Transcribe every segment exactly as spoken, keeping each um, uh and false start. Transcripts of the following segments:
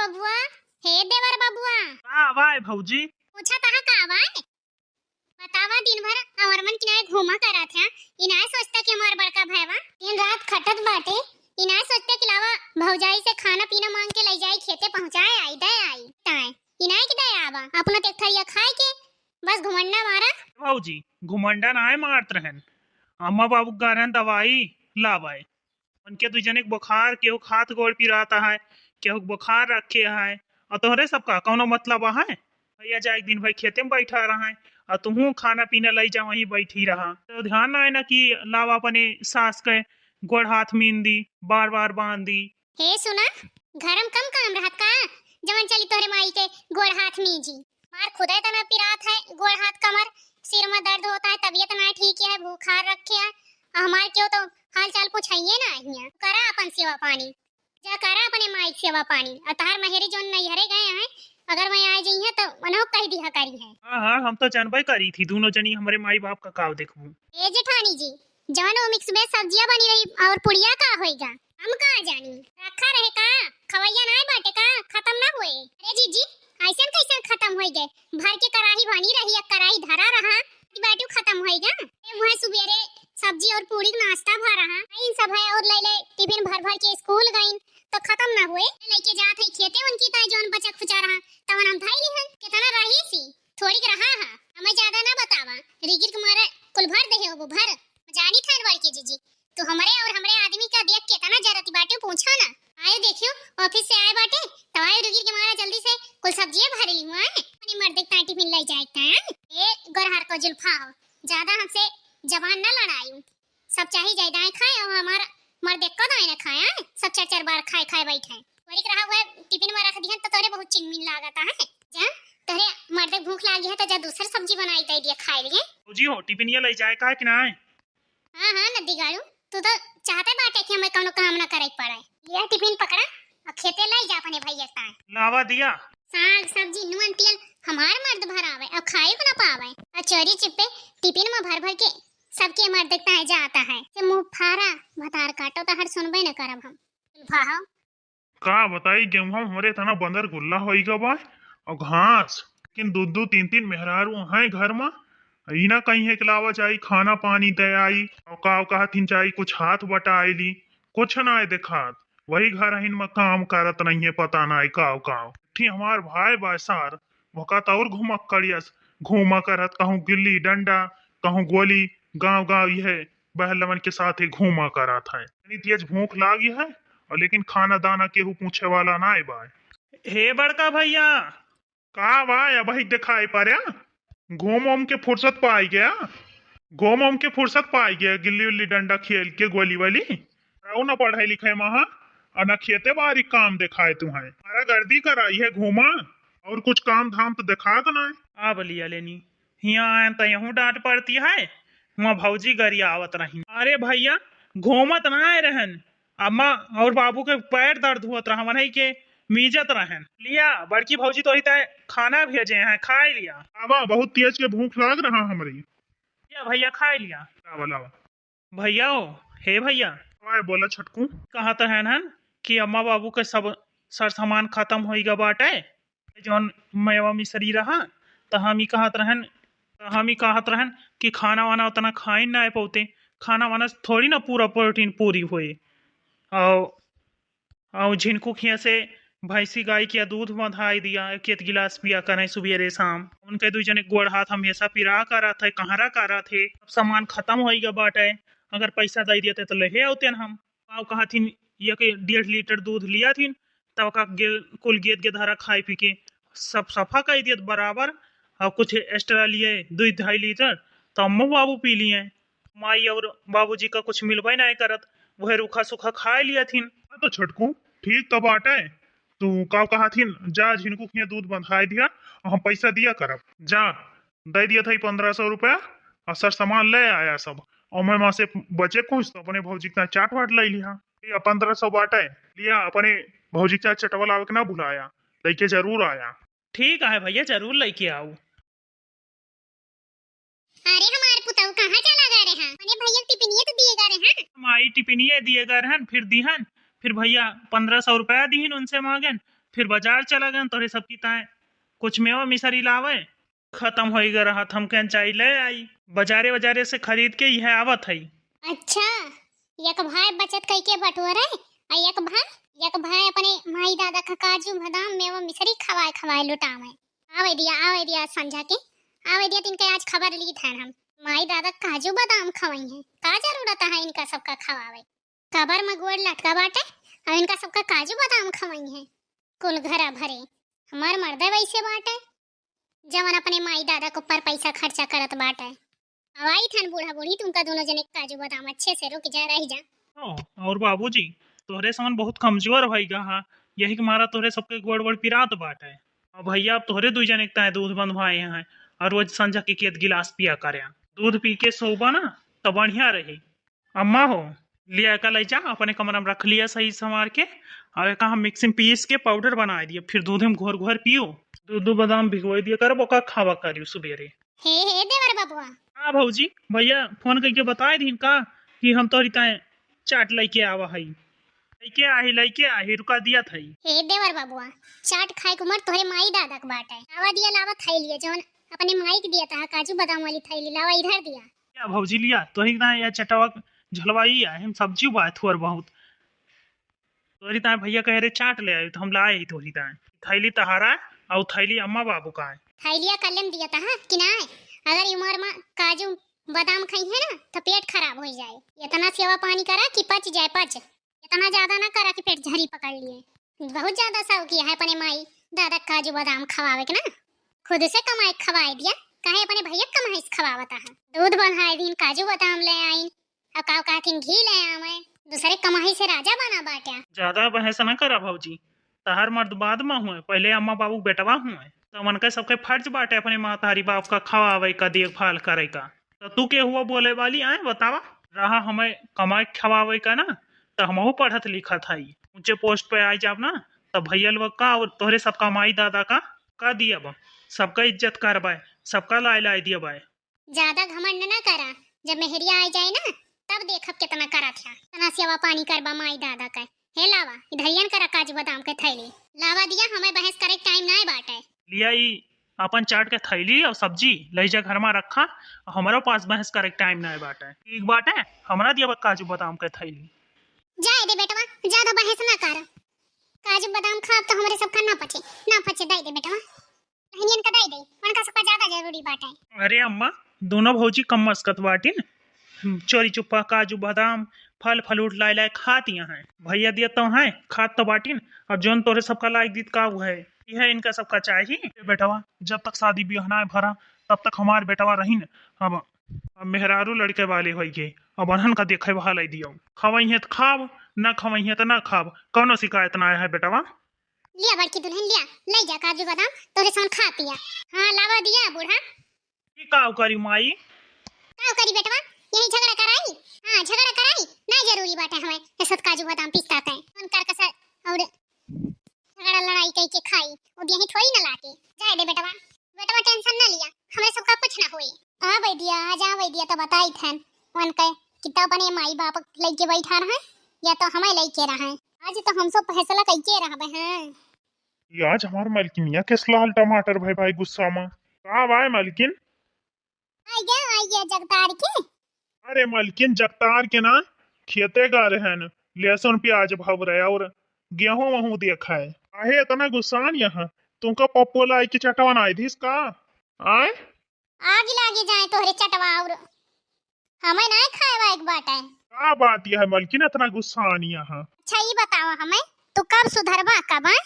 बबुआ, हे देवर बबुआ। का बाय भौजी? पूछा तहा का बाय? बतावा, दिन भर हमर मन किनारे घूमा करत है, ई नाय सोचता कि हमार बड़का भैवा दिन रात खटत बाटे, ई नाय सोचता कि लावा भौजाई से खाना पीना मांग के लई जाई, खेते पहुँचाए आई, दे आई, ताए, ई नाय कि दे आवा, अपना एक थरिया खाए के बस घुमंडा मारा। भौजी, घुमंडा नाय मारत रहन, अम्मा बाबू के रहन दवाई लावाए, उनके दुइ जने के बुखार, केहू के हाथ गोड़ पिरात है, केहू के बुखार रखे है, और तोहरे सबका कौनो मतलब है? भैया जाए दिन भर खेते में बैठा रहा है, और तुहू खाना पीना लई जा, वहीं बैठी रहा। तो ध्यान ना है ना कि लावा अपने सास के गोड़ हाथ मीन दी, बार बार बांध दी। हे सुना, घर में कम काम रहत का, जवन चली तोहरे माई के गोड़ हाथ मीजी? मार खुदे तना पिरात है, गोड़ हाथ कमर, सिर में दर्द होता है, तबीयत ना ठीक है, बुखार रखे है, और हमार केहू तो हाल चाल पूछाइए ना हिया। करा अपन सेवा पानी, जा करा अपने माई के सेवा पानी, और तहार महेरी जोन नैहरे गए हैं, अगर वहीं आ जाई है तो उन्हों कह दिया करी है। हाँ हाँ, हम तो जानबे करी थी, दोनों जनी हमरे माई बाप का काव देखबू। ए जेठानी जी, जवन वो मिक्स वेज सब्जिया बनी रही और पुड़िया का होएगा, हम का जानी, रखा रहे का, खवैया नाय बाटे का, खत्म ना होए। अरे जीजी, ऐसन कैसन खत्म होई गए? भर के कराही बनी रही, एक कराही धरा रहा, बाटू खत्म होई गया। ए, वहाँ सुबेरे सब्जी और पूड़ी के नाश्ता भा रहा, इन सब है और ले ले टिफिन भर भर के स्कूल गईन, तो खत्म ना हुए। लेके जात है खेते उनकी ताई जौन बचा खुचा रहा, तवन हम धाई लिहन, कितना रही सी, थोड़ी के रहा है, हमें ज्यादा ना बतावा, रिगिर के मारे कुल भर दे हो वो भर, जानी था बड़की जीजी। तो हमरे और हमरे आदमी का देख के तना जरती बाटे पूछा ना। आए देखियो, ऑफिस से आए बाटे, तो आए रुगिर के मारा जल्दी से कुल सब्जियां भर ली हुआ है। अपने मर्दे के ताई टिफिन ले जाए ता, ए गोरहर को जुल्फा हो, ज्यादा हमसे जबान ना लड़ाई। सब चाही जाए दाएं खाए और हमार मर्दे को दाएं ना खाए, हैं? सब चार चार बार खाए खाए बैठे हैं। वही रहा हुआ है, टिफिन में रख दिया तो तोरे बहुत चिंगमिन लागता है। जा, तोरे मर्दे भूख लागी है तो जा दूसर सब्जी बनाई दे दिया खाए लिए। जी हो, टिफिन ये ले जाए का है कि ना? हाँ, हाँ, नद्दी गाड़ू, तू तो चाहते बाटे कि हमें कौनो काम ना करे के पड़े। लिया टिफिन पकड़ा और खेते लाई जा अपने भैया के ताई। लावा दिया। साग, सब्जी, नून, तेल हमार मर्द भरावे और खाए को ना पावे। और चोरी चुप्पे टिफिन में भर भर के सबके मर्द के ताई जाता है। से मुंह फारा, भतार काटो तो हर सुनबे न करब हम। भाहो। का बताई, गेहूं हमरे इतना बंदर गुल्ला होई गा बा, और घास, लेकिन दो दो तीन तीन मेहरारू हैं घर में, ई ना कहीं है कि लावा जाई, खाना पानी दे आई, और का कहथिन जाई, कुछ हाथ बटाए ली, कुछ ना है देखात। वही घर हिन में काम करत नहीं है, पता ना है काव काव। ठीक हमार भाई बा सार, वका तो और घुमक्कड़ियस, घूमा करत, कहूँ गिल्ली डंडा, कहूँ गोली, गांव गांव यह बहलवन के साथ ही घूमा करत है। इतनी तेज भूख लागी है, और लेकिन खाना दाना केहू पूछे वाला ना बा। हे बड़का भैया। का बा, अबही दिखाई पड़े? घूम उम के फुर्सत पाई गया, घूम उम के फुर्सत पाई गया, गिल्ली उल्ली डंडा खेल के, गोली वाली। रहो ना पढ़ाई लिखाई महा, और ना खेते बारी काम दिखाए तुम्हें। हमारा गर्दी कराई है घूमा, और कुछ काम धाम तो दिखा के ना। आ बलिया लेनी, हियाँ आयन त यहूँ डांट पड़ती है, हुआँ भौजी गरियावत रही। अरे भैया, घूमत ना आए रहन, अम्मा और बाबू के पैर दर्द होत रहा, वनही के मीजत रहन। लिया, बड़की भौजी तोरी ताई खाना भेजे हैं, खाए लिया। आवा, बहुत तेज के भूख लाग रहा हमरी। लिया भैया, खाए लिया। लावा, लावा। भैया हो, हे भैया। ओए, बोला छोटकू। कहत रहन हन कि अम्मा बाबू के सब सर सामान खत्म होई गा बाटे, जौन मेवा मिसरी रहा, त हम ई कहत रहन, त हम ई कहत रहन कि खाना वाना उतना खाइन ना पौते, खाना वाना से थोड़ी ना पूरा प्रोटीन पूरी होए। और, और झिनकू खिया से भैंसी गाय के दूध बंधाई दिया, एक एक गिलास पिया करें सुबेरे शाम। उनके दू जने गोड़ हाथ हमेशा पिरा करत है, कहरा करत है, सब सामान खत्म होई गा बाटे, अगर पैसा दे देते तो लेहे आते हम। पाव कहथिन, एक डेढ़ लीटर दूध लिया थिन, तब का गे-, कुल गेद गेदहरा खाए पी के सब सफा कर दियत बराबर, और कुछ एक्स्ट्रा लिए दो ढाई लीटर, तो अम्मा बाबू पी लिए। माई और बाबूजी का कुछ मिलबे नहीं करत, वह रूखा सूखा खाए लिया थिन। हाँ तो छोटकू, ठीक तो बाटे, तू का कहथिन, जा झिनकू खिया दूध बंधाए दिया, और हम पैसा दिया करब, जा। दे दिया था पन्द्रह सौ रुपया, और सर सामान ले आया सब, और मैं वहाँ से बचे कुछ तो अपने भौजी का चाट वाट ले लिया। ये पन्द्रह सौ बाटे, लिया अपने भौजी का चटवा लावे के ना भुलाया, लेके जरूर आया। ठीक है भैया, जरूर लेके आऊ। अरे हमार पुतऊ कहाँ चला गए रहे हैं? अरे भैया टिफिनिया तो दिए गए रहे हैं। माई टिफिनिया दिए गए रहन, फिर दिहन, फिर भैया पन्द्रह सौ रुपया दिहन उनसे मांगन, फिर बाजार चला गए तोहरे सबकी ताए कुछ मेवा मिसरी लावे, खत्म होई गए रहत, हम कहन जाई ले आई, बाजारे बाजारे से खरीद के यह आवत है। अच्छा, एक भाई बचत कई के बटोरे, आ एक भाई, एक भाई अपने माई दादा का काजू बादाम मेवा मिसरी खवाए खवाए लुटावे। आवे दिया, आवे दिया संझा के, आवे दिया, तिनके आज खबर ली था हम। माई दादा काजू बादाम खवाई हैं, का जरूरत है इनका सबका खवावे? कबर में गोड़ लटका बाटे, और इनका सबका काजू बादाम खवाई हैं। कुल घरा भरे, हमार मर्दे वैसे बाटे, जवन अपने माई दादा के ऊपर पैसा खर्चा करत बाटे। अब आई थन बूढ़ा बूढ़ी, तुमका दोनों जने काजू बादाम अच्छे से रुक जा, रह जा। हाँ, और बाबूजी, तोहरे समन बहुत कमजोर भई गा हा, यही के मारा तोहरे सबके गोड़ वोड़ पिरात बाटे। अब भैया, अब तोहरे दुई जने के ताए दूध बंधवाए हैं, और रोज संझा के एक गिलास पिया करे। दूध पी के सोबा ना, तो बढ़िया रही। अम्मा हो, लिया एका लई जा, अपने कमरा में रख लिया सही संवार के, और एका हम मिक्सी में पीस के पाउडर बनाए दिया, फिर दूध में घोर घोर पियो। दूध, दूध बादाम भिगोए दिया करब, ओका खावा करियो सुबेरे। हे, हे देवर बबुआ। हाँ भौजी, भैया फोन करके बताए दीन का कि हम तोहरी ताए चाट लइके आवा हई। लइके आही, लइके आही, रुका दिया थई। हे देवर बबुआ, चाट खाए के उमर तोहरे माई दादा के बाटे। लावा दिया, लावा थैलिया, जवन अपने माई के दिया था, काजू बादाम वाली थैली, लावा इधर दिया। या भौजी लिया, तोहरी ताए या चटवा झलवाई है, हम सब्जी बाए थोर बहुत। तोहरी ताए भैया कहे रे चाट ले आई, तो हम लाए ही तोहरी ताए। थैली तहारा, और थैली अम्मा बाबू का है। थैलिया कल्ले में दिया था कि ना, अगर ई उमर में काजू बादाम खाई है ना, तो पेट खराब हो जाए। इतना सेवा पानी करा कि पच जाए, पच। इतना ज्यादा ना करा कि पेट झरी पकड़ लिए। बहुत ज्यादा शौकी है अपने माई दादा काजू बादाम खवावे के ना। खुद से कमाए के खवाए दिया, काहे अपने भैया के कमाई से खवावता है। दूध बढ़ाए दिन काजू बादाम ले आइन, और का कहथिन घी ले आवे। दूसरे कमाई से राजा बना बाटे। ज्यादा बहस ना करा भौजी, तहार मर्द बाद में हुए, पहले अम्मा बाबू बेटवा हुए। तो उनके सबके फर्ज बाटे अपने महतारी बाप का खवावे का, देखभाल करे का। तो तू के हुआ बोले वाली, आए बतावा? रहा हमें कमाए खवावे का ना, तो हमहू पढ़त लिखत हई, ऊंचे पोस्ट पे आ जाब ना, तो भैया लोग का और तोहरे सबका माई दादा का, का दियब? सबका इज्जत करबे, सबका लाए लाए दियबे। ज्यादा घमंड ना करा, जब मेहरिया आ जाए ना, तब देखब कितना करत है, इतना सेवा पानी करबा माई दादा का। हे लावा, इधरियन करा काजू बादाम के थैली। लावा दिया, हमें बहस करे के टाइम ना बाटे। लिया ई अपन चाट के थैली और सब्जी ले जा घर में रखा, हमारे पास बहस करे के टाइम ना बाटे। ठीक बाटे, हमरा दिया बा काजू बादाम के थैली। जाए दे बेटवा, ज्यादा बहस ना कर। काजू बादाम खाब तो हमरे सबका ना पचे, ना पचे, दे दे बेटवा। बहनियन का दे दे, उनका सबका ज्यादा जरूरी बाटे। अरे अम्मा, दोनों भौजी कम मस्कत बाटिन। हम्म, चोरी चुप्पा काजू बादाम, फल फ्रूट लाए लाए खात यहाँ हैं। भैया दिया तो हैं, खात तो बाटिन। अब जौन तोरे सबका लायक दीत का वो है, यह इनका सबका चाहिए। ए बेटवा, जब तक शादी बियाह ना भरा, तब तक हमार बेटवा रही न। अब, अब मेहरारू लड़के वाले होई गए, अब अनहन का देखे वाला ही दियो। खवई है तो खाब, ना खवई है तो ना खाब, कौनो शिकायत ना है बेटवा। लिया बड़की दुल्हन, लिया, ले जा काजू बादाम, तोरे सन खा पिया। हाँ, लावा दिया बूढ़ा। ई का करी माई? का करी बेटवा, यही झगड़ा कराई? हाँ, झगड़ा कराई, नहीं जरूरी बाटे हमें ये सब काजू बादाम पिस्ता तय। उनकर कसर और झगड़ा लड़ाई कई के खाई, वो भी यही थोड़ी ना लाके। जाए दे बेटवा, बेटवा टेंशन ना लिया, हमरे सबका कुछ ना होई। आ वैद्या, आ जा वैद्या, तो बताई थन उनके कि तो अपने माई बाप लेके बैठा रहे या तो हमें लेके रहे। आज तो हम सब फैसला कई के रहबे हैं। ये आज हमार मलकिनिया के लाल टमाटर भाई भाई गुस्सा में। का बाय मलकिन? आई गया, आई गया जगतार के। अरे मलकिन, जगतार के ना, खेते गा रहन, लहसुन प्याज भव रहे और गेहूं वहूं देख है। काहे इतना गुस्सान यहाँ? तुमका पप्पो लाई के चटवन आई दिस का? आय? आग लागे जाए तोहरे चटवा और हमें ना खाए वाए के बाटे। का बात यह है मलकिन, इतना गुस्सान यहाँ? अच्छा, ई बतावा हमें, तू कब सुधरबा, कब, आय?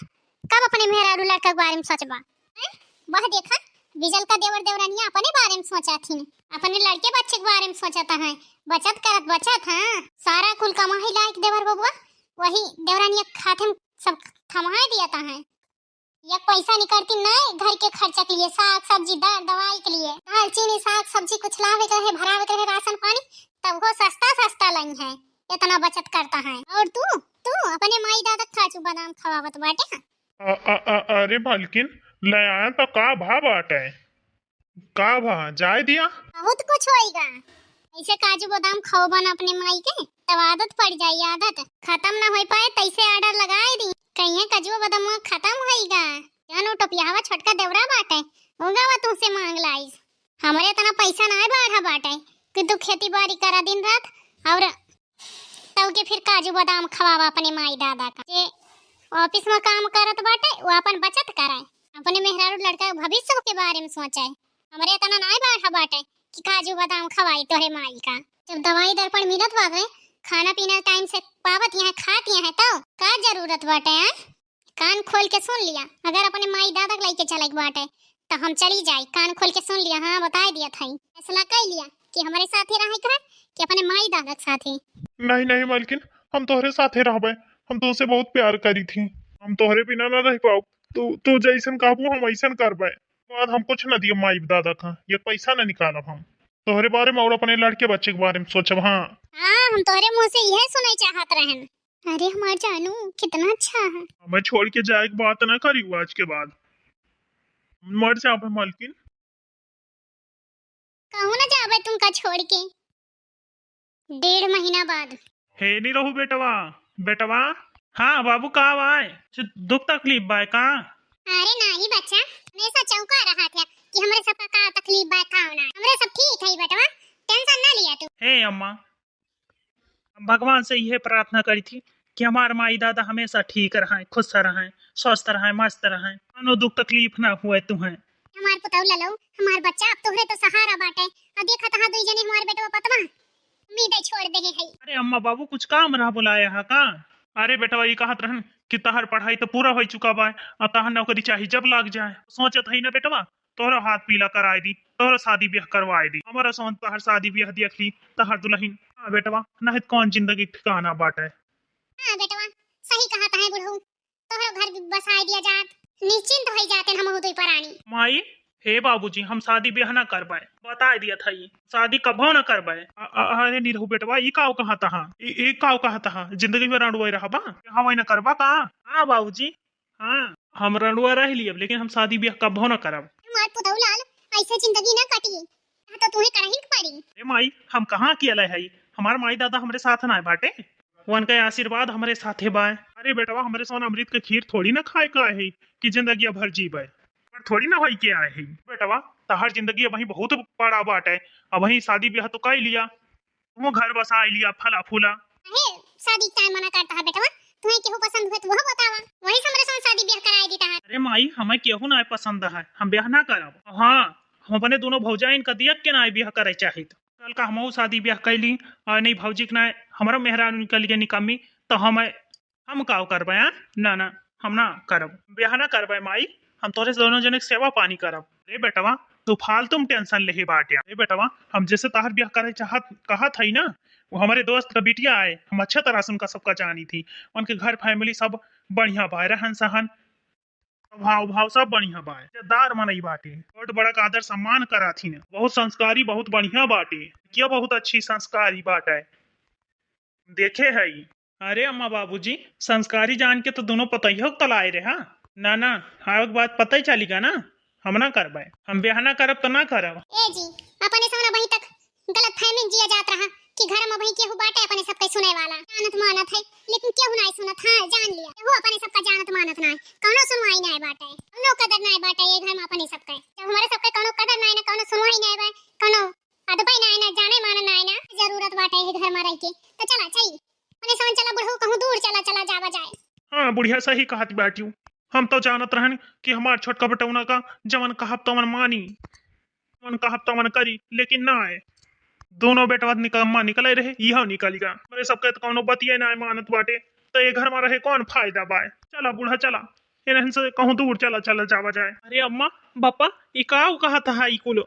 कब अपने मेहरारू लड़का के बारे में सोचबा? हैं? वह देखा, बिजल का देवर देवरानिया अपने बारे में सोचा थी, अपने लड़के बच्चे के बारे में सोचता है। बचत करत बचत, हाँ, सारा कुल कमाई लायक देवर बबुआ, वही देवरानिया खाते में सब थमाए दिया था है। एक पैसा निकलती नहीं घर के खर्चा के लिए, साग सब्जी, दाल दवाई के लिए, दाल चीनी, साग सब्जी कुछ लावे के रहे, भरावे के रहे, राशन पानी, तब वो सस्ता सस्ता लाई है, इतना बचत करता है। और तू, तू अपने माई दादा के काजू बादाम खवावत बाटे। अ-, अ-, अ-, अरे मालकिन, ले आया तो का भा बाटे? का भा, जाए दिया? बहुत कुछ होएगा। ऐसे काजू बादाम खाओ बन अपने माई के, तब आदत पड़ जाई, आदत खत्म ना हो पाए, तैसे ऑर्डर लगाए दी। कहिए कजुआ बदामुआ खतम होइगा। जौन उ टोपियावा छोटका देवरा बाटे, उगावा तुहसे मांग लाइस। हमरे इतना पैसा नाय बाढ़ा बाटे कि तू खेती बाड़ी करा दिन रात और तउ के फिर काजू बादाम खवावा अपने माई दादा का। जे ऑफिस में काम करत बाटे, वो अपन बचत करे, अपने मेहरारू लड़का के भविष्य के बारे में सोचे। हमरे इतना नाय बाढ़ा बाटे कि काजू बादाम खवाई तोहरे माई का। जब दवाई दर्पण मिलत बाटे, खाना पीना टाइम से पावत यहाँ, खात यहाँ, तो का जरूरत बाटे, हैं? कान खोल के सुन लिया, अगर अपने माई दादा के लइके चले के बाटे, तो हम चली जाई। कान खोल के सुन लिया, हाँ, बताए दिया था, फैसला कर लिया कि हमारे साथ ही रहे का, कि अपने माई दादा के साथ ही। नहीं, नहीं मालकिन, हम तोहरे साथे रहबे। हम तोहसे बहुत प्यार करी थी, हम तोहरे बिना ना रह पाउब। तू, तू जैसन कहबू, हम ऐसन करबे। बाद हम कुछ न दिए माई दादा का, ये पैसा न निकालब हम। तोहरे बारे में और अपने लड़के बच्चे के बारे में सोचब। हाँ, हाँ, हम तोहरे मुंह से यह सुनाई चाहत रहन। अरे हमार जानू, कितना अच्छा है। हमें छोड़ के जाए के बात ना करी आज के बाद। मर जाबे मालकिन। कहूँ ना जाबे तुमका छोड़ के। डेढ़ महीना बाद। हे नहीं रहू बेटवा। बेटवा। हाँ बाबू, का बाय? कुछ दुख तकलीफ बाय का? अरे नाही बच्चा, हमेशा चौंका रहा था कि हमरे सबका का तकलीफ बाय, का होना। हमरे सब ठीक है बेटवा, टेंशन ना लिया तू। हे अम्मा, हम भगवान से यह प्रार्थना करी थी कि हमार माई दादा हमेशा ठीक रहें, खुश रहें, स्वस्थ रहें, मस्त रहें, कौनो दुख तकलीफ ना हुए तुहें। हमार पुतौ ललो, हमार बच्चा, अब तोहरे तो सहारा बाटे। अब देखा तहाँ दुई जने हमार बेटवा पतवा उम्मीद छोड़ दे है। अरे अम्मा बाबू, कुछ काम रहा बुलाया है का? अरे बेटवा, ये कहत रहन कि तहर पढ़ाई तो पूरा हो चुका बा, अब तहर नौकरी चाही जब लाग जाए। सोचत है ना बेटवा, तोहरा हाथ पीला कराए दी, तोहरा शादी ब्याह करवाए दी। हमारा सोन तहर शादी ब्याह देख ली, तहर दुल्हन। हाँ बेटवा, नहीं तो कौन जिंदगी ठिकाना बाटे। हाँ बेटवा, सही कहत है बुढ़ऊ, तोहरो घर भी बसाए दिया जात, निश्चिंत होई जाते हम दुई परानी। माई, हे बाबूजी, हम शादी ब्याह ना करबे, बताए दिया था ये, शादी कभो ना करबे। अ-, अ-, अरे निरहू बेटवा, ई काव कहा तहा, ई, ई काव कहा तहा, जिंदगी में रंडुआ रहा बा, हम ना करबा का? हाँ बाबूजी, हाँ, हम रंडुआ रह लियब, लेकिन हम शादी ब्याह कभो ना करब। हमार पुतऊ लाल, ऐसे जिंदगी ना कटी, यहाँ तो तुम्हें करही के पड़ी। ए माई, हम कहाँ अकेले हई? हमार माई दादा हमरे साथ ना बाटे, उनका आशीर्वाद हमरे साथे बाय। अरे बेटवा, हमरे सोन अमृत के खीर थोड़ी ना खाए का है कि जिंदगी भर जीबे, पर थोड़ी ना होई के आए है। बेटवा, तहार जिंदगी अबही बहुत बड़ा बाटे, अबही शादी ब्याह तो कर लिया, तुम घर बसाए लिया, फला फूला। अहे, शादी के time मना करता है बेटवा, तुम्हें केहू पसंद हुए तो वह बतावा, वही से हमरे साथ शादी ब्याह कराए देता है। अरे माई, हमें केहू ना पसंद है, हम ब्याह ना करब। हाँ, हम अपने दोनों भौजाइन का दिया के ना ब्याह करे चाहित। कल का हमहू शादी ब्याह कैली और नहीं भौजी के ना, हमारा मेहरारू निकल गया निकम्मी, तो हम हम काव करबे, हाँ? ना, ना, हम ना करब। ब्याह ना करबे माई, हम तोरे से दोनों जने के सेवा पानी करब। रे बेटवा, तू फालतू में टेंशन लेहे बाटे। रे बेटवा, हम जैसे तहार ब्याह करे चाहत, कहत हई ना, वो हमारे दोस्त का बिटिया आए, हम अच्छा तरह से उनका सबका जानी थी। उनके घर फैमिली सब बढ़िया बा, रहन सहन, स्वभाव भाव सब बढ़िया बा, इज्जतदार मनई बाटे, बड़ बड़ा का आदर सम्मान कराथी न, बहुत संस्कारी, बहुत बढ़िया बाटे, क्या बहुत अच्छी संस्कारी बाटे। देखे हई। अरे अम्मा बाबूजी, संस्कारी जान के तो दोनों पतोहियो के तलाए रहे, हाँ? ना, ना, आवे के बाद पता ही चली गा ना, हम ना करबे, हम ब्याह ना करब तो ना करब। ए जी, अपने से ना वहीं तक गलत फहमी में जिया जात रहा कि घर में वहीं केहू बाटे अपने सबके सुने वाला, जानत मानत है, लेकिन केहू ना सुनत। हाँ, जान लिया, केहू अपने सबका जानत मानत ना है, कौनो सुनवाई ना बाटे, कौनो कदर ना बाटे ये घर में अपने सबके। जब हमारे सबके कौनो कदर ना है ना, कौनो सुनवाई ना बा, कौनो अदबे नाय ना, जाने माने नाय ना, जरूरत बाटे एह घर में रह के। तो चला, चली। अपने समझ चला बुढ़ऊ, कहूँ दूर चला, चला जावा जाए। हाँ, बुढ़िया सही कहत बाटियो। हम तो जानत रहन कि हमार छोटका बेटौना का जवन कहब तवन मानी, जवन कहब तवन करी, लेकिन ना आए। दोनों बेटवा निकम्मा निकले रहे, इहो निकल गया। हमरे सबके तो कौनो बतिये ना मानत बाटे, तो ये घर में रहे कौन फायदा बाय? चला बूढ़ा, चला, इन्हन से कहूँ दूर चला, चला जावा जाए। अरे अम्मा, बापा, ई का कहत हा ई कुल?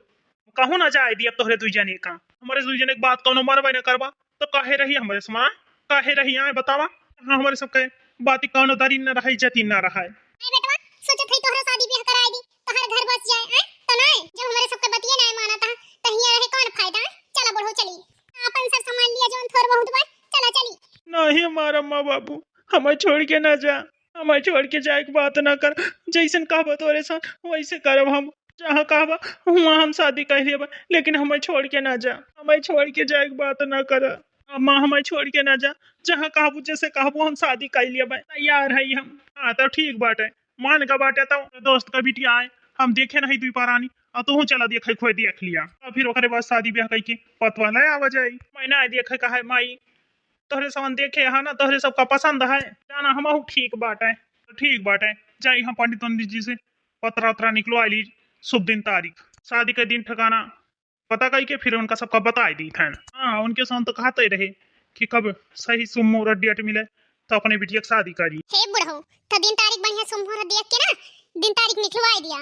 कहूँ ना जाए दिया तोहरे दुई जने का। हमरे दुई जने के बात कौनो मनबे न करबा, तो काहे रही हमरे समान? काहे रही आए बतावा? हाँ, हमरे सबके बाती कौनो दरी न रहे, जती न रहे। ए बेटवा, सोचत हई तोहरो शादी ब्याह कराए दी, तोहर घर बस जाए, हैं? तो नहीं, जब हमरे सबके बतिये नहीं मानत है, तो हियाँ रहे कौन फायदा, हैं? चला बुढ़ऊ चली, अपन सब सामान लिया जौन थोर बहुत बा, चला चली। नहीं हमार अम्मा बाबू, हमें छोड़ के ना जा, हमें छोड़ के जाए के बात ना कर, जैसन कहबा तोरे साथ वैसे करब हम। जहाँ कहबा, हुआँ हम शादी कर लेबा, लेकिन हमें छोड़ के ना जा, हमें छोड़ के जाए के बात ना कर। अम्मा, हमें छोड़ के ना जा, जहाँ कहबू, जैसे कहबू, हम शादी कर लिया भाई, तैयार है हम। हाँ, तो ठीक बाटे, मान का बाटे, तो दोस्त का बिटिया आए, हम देखे नहीं दुई परानी, और तू चला देखे, खोए देख लिया, और फिर ओकरे बाद शादी ब्याह करके पतवा ले आवा जाई। मैं ना देखे कहे माई, तोहरे सवन देखे है ना, तोहरे सबका पसंद है, जाना हमहू ठीक बाटे। तो ठीक बाटे, जाई हम पंडित उंडित जी से पतरा उतरा निकलवा ली, शुभ दिन तारीख, शादी के दिन ठिकाना पता करके फिर उनका सबका बताई दी थैन। हाँ, उनके सवन तो कहते रहे कि कब सही शुभ मुहूर्त date मिले तो अपने बिटिया के शादी करी। हे बुढ़ऊ, तो दिन तारीख बढ़िया शुभ मुहूर्त देख के ना दिन तारीख निकलवाई दिया।